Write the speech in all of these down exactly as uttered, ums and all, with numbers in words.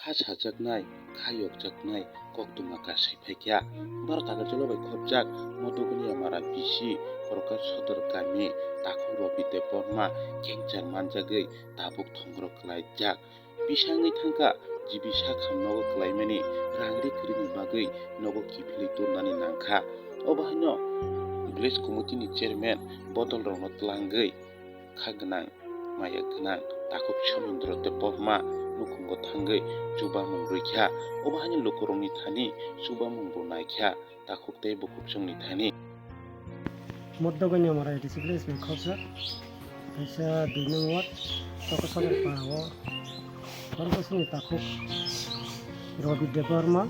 Kha sajaknai, kha yokjaknai koktwma kasai phaikha. Baro Takarjalo bai khopjak Modogoniya Mara bisi Korokar Sodor kami takhuk Robi Debbarma cancer manjagwi tabuk thongrok klaijak. Bisangwi thangkha, jibi sakham nogo klaimani rang ri kwrwini bagwi nogo kiphilwi tubunani nangkha. Obo haino village committee ni chairman bodol rokno twlangwi kha gwnang, maya gwnang takhuk Somindro Debbarma nukhungo thangwi chubamung rwikha. Obo haino lukurokni thani chubamung bo naikha takhuk tei bukhuk chwngni thani. Modogoniya Mara A D C village ni khorsa kaisa dui nung ward Tokosabal para o Khorokosni takhuk Robi Debbarma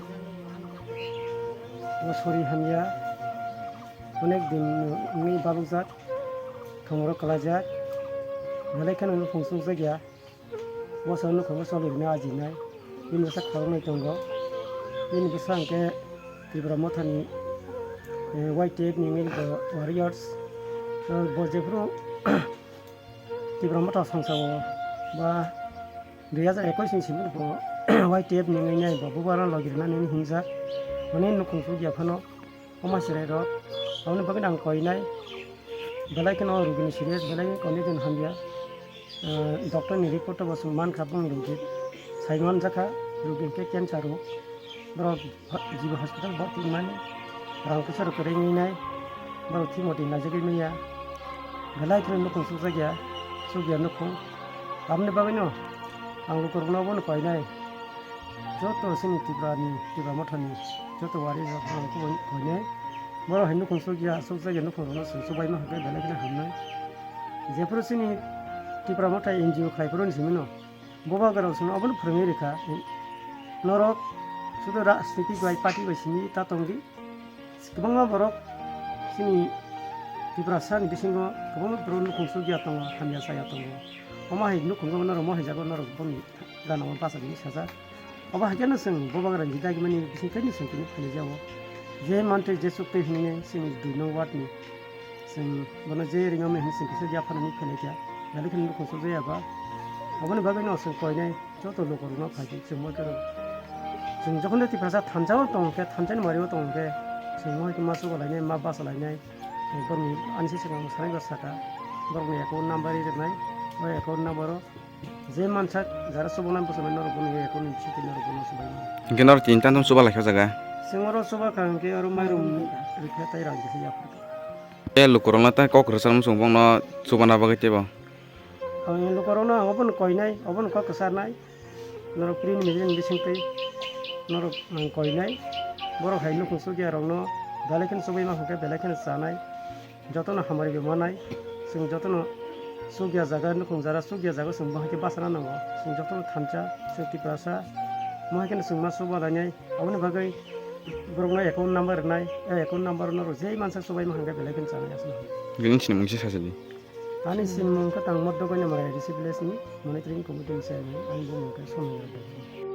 o sori hamya, onek din ni balukjak, thongro kwlaijak, belai kheno nukhung chukjakya. Bwskango nukhungo choli rwna ajinai, bini bwsa khoroknwi tongo. Bini bwsa hwnkhe Tipra Mothani, eh, Y T F ni wngwi bo warriors. Eh, bo jephuru Tipra Motha songsa o ba dui hajar ekwis ni simi bo Y T F ni wngwi nai bo bubagra logi rwnani hinjak. Hwnwi nukhung chukya phano omo chwrai rok. Aboni bagwi ang koinai belai kheno rugini serious, belai kheno condition hamya. Ah, doctor ni report o bo chwng mankha bongni rugit sai manjakha, rugi hwnkhe cancer rok. Borok jibo hospital bo tongmani rang puisa rok kwrwi wngnai, borok thwimo twi naijagwi manya, belai kheno nukhung chukjakya, chukya nukhung. Aboni bagwino ang lukurokno obono koinai, joto chini Tripura ni, Tripura Motha ni joto wari rok ang kubun koinai, borok hai nukhung chukya, chukjakya nukhung rokno chwng chubaima hwnkhe belai kheno hamnai. Jephuru chini Tripura Motha N G O khlai phuru ni simi no, bubagra rok chwngno obono phwrwngwi rwkha. Norok sudu rajniti bai party bai simi ta tongdi. Kwbangma borok chini Tiprasa ni bisingo kwbangma borok nukhung chukya tongo, hamya chaya tongo. Omo hai nukhungo norok mo hai jago norok boni gana o bachadi sajak. Obo hai kheno chwng bubagra ni dagimani bising tei ni chwng tini phainai jago. Je mantwi je chuktwi hinwi chini dui nung ward ni chwng bono je ringya mani hinwi chwng kisa yapharnani phainai kha. Belai kheno nukhung chukjaya ba. Oboni bagwi no chwng koinai joto lukurokno phaidi chwng moi kheno. Chwng jokhon de Tiprasa thansa o tong khe, thansa ni mari o tong khe, chwng moi ma chuba lainai, ma basa lainai. Borokni ani se swkang sanai ba saka. Borokni account number ri rwnai. O account number o je mansak jara chubana bwskango norok bono account ni bisingtwi norok bono chubaimani. Hwnkhe norok tini tantong chuba laikha o jaga? Chwng oro chuba kha hwnkhe oro mairum rikha tei rang kisa yapharkha. Tei lukurokno tei kok kwrwsarmung chwng bongno chubana bagwi teibo? Ang lukurokno ang obono koinai, obono kok kwcharnai. Norok prini mijini bisingtwi norok ang koinai. Borok hai nukhung chukya rokno belai kheno chubui ma hwnkhe belai kheno chanai. Jotono hamari bai manai. Chwng jotono chukya jaga, nukhung jara chukya jaga chwng bo hai khe bachana nango. Chwng jotono thansa, chwng Tiprasa. Mo hai kheno chwng ma chuba lainai. Aboni bagwi borokno account number rwnai. A account number norok jei mansak chubaima hwnkhe belai kheno chanai aswk. Bini sinimung se sajadi. Ani sinimung khe tang Modogoniya Mara A D C village ni monitoring committee ni chairman, ani bumung khe Somendra Debbarma.